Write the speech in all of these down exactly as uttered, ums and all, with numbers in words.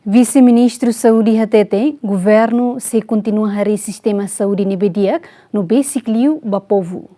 Vise-Ministru Saúde hateten, governu sei kontinua harii sistema saúde ne'ebé di'ak no besik liu ba povu.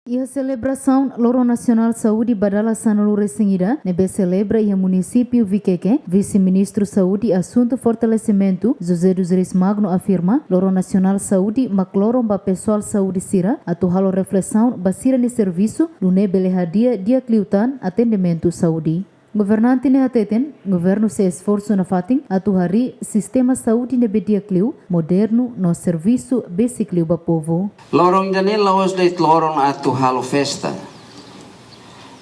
Iha selebrasaun Loron Nasionál Saúde ba dala sanulu-resin-ida ne'ebé selebra iha munisípiu Vikeke, Vise-Ministru Saúde Asuntu Fortalesimentu, José dos Reis Magno afirma, Loron Nasionál Saúde mak loron ba pesoál saúde sira atu halo reflesaun ba sira-nia servisu, nune'e bele hadi'a di'ak liután atendimentu saúde. Governante ne'e hateten, governu sei esforsu nafatin atu harii sistema saúde ne'ebé di'ak liu, modernu no servisu besik liu ba povu. Loron ida-ne'e la'ós de'it loron atu halo festa.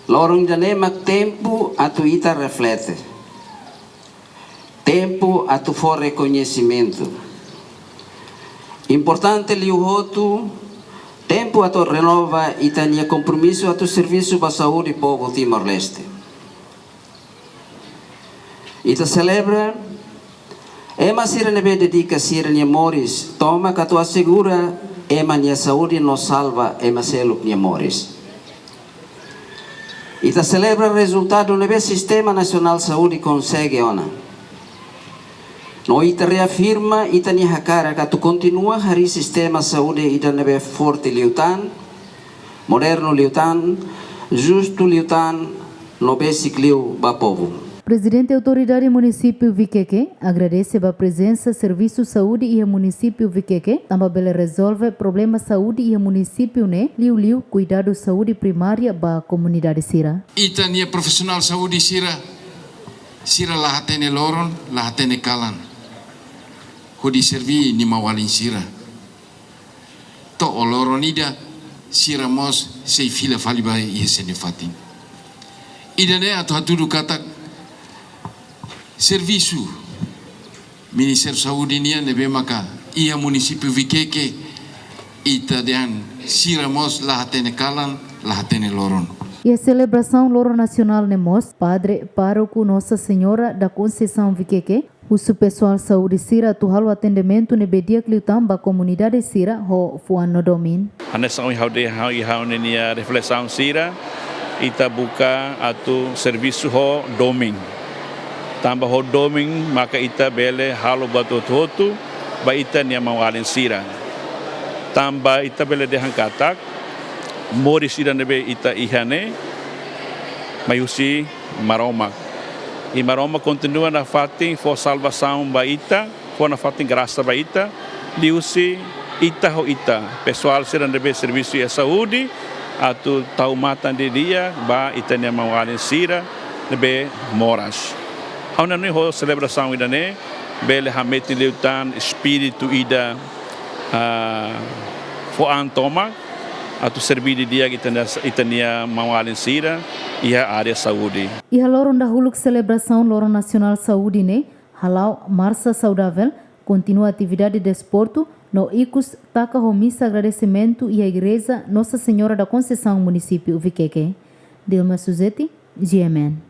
Loron ida-ne'e mak tempu atu ita reflete. Tempu atu fó rekoñesimentu. Importante liu hotu, tempu atu renova ita-nia kompromisu atu servisu ba saúde povu Timor-Leste. Ita selebra ema sira ne'ebé dedika sira-nia moris tomak atu asegura ema nia saúde no salva ema seluk nia moris. Ita selebra rezultadu ne'ebé Sistema Nasionál Saúde konsege ona. No ita reafirma ita-nia hakarak atu kontinua harii sistema saúde ida ne'ebé forte liután, modernu liután, justu liután, no besik liu ba povu. Prezidente Autoridade Munisípiu Vikeke agradese ba prezensa servisu saúde iha munisípiu Vikeke, tanba bele rezolve problema saúde iha munisípiu ne'e, liuliu kuidadu saúde primária ba komunidade sira. Ita-nia profisionál saúde sira, sira la hatene loron, la hatene kalan hodi serví nia maun-alin sira. To'o loron ida, sira mós sei fila fali ba iha sira-nia fatin. Ida-ne'e atu hatudu katak servisu Ministériu Saúde nian ne'ebé maka iha munisípiu Vikeke, ita dehan sira mós la hatene kalan, la hatene loron. Iha selebrasaun Loron Nasionál ne'e mós, Padre Pároku Nossa Senhora da Conceição Vikeke husu pesoál saúde sira atu halo atendimentu ne'ebé di'ak liután ba komunidade sira ho fuan no domin. Hanesan ohin ha'u dehan iha ha'u-nia reflesaun sira, ita buka atu servisu ho domin. Tanba ho domin maka ita bele halo buat hotu-hotu ba ita-nia maun-alin sira. Tanba ita bele dehan katak moris ida ne'ebé ita iha ne'e mai husi Maromak. I Maromak kontinua nafatin fó salvasaun ba ita, fó nafatin grasa ba ita, liuhusi ita ho ita, pesoál sira ne'ebé servisu iha saúde, atu tau matan didi'ak ba ita-nia maun-alin sira ne'ebé moras. Ha'u hanoin ho selebrasaun ida-ne'e bele hametin liután espíritu ida, ah, fó an tomak atu serví didi'ak ita-nia, ita-nia maun-alin sira iha área saúde. Iha loron dahuluk selebrasaun Loron Nasionál Saúde ne'e, hala'o marsa saudavel, kontinua atividade desportu, no ikus taka ho misa agradesimentu iha Igreja Nossa Senhora da Conceição, munisípiu Vikeke. Dilma Suzeti, G M N.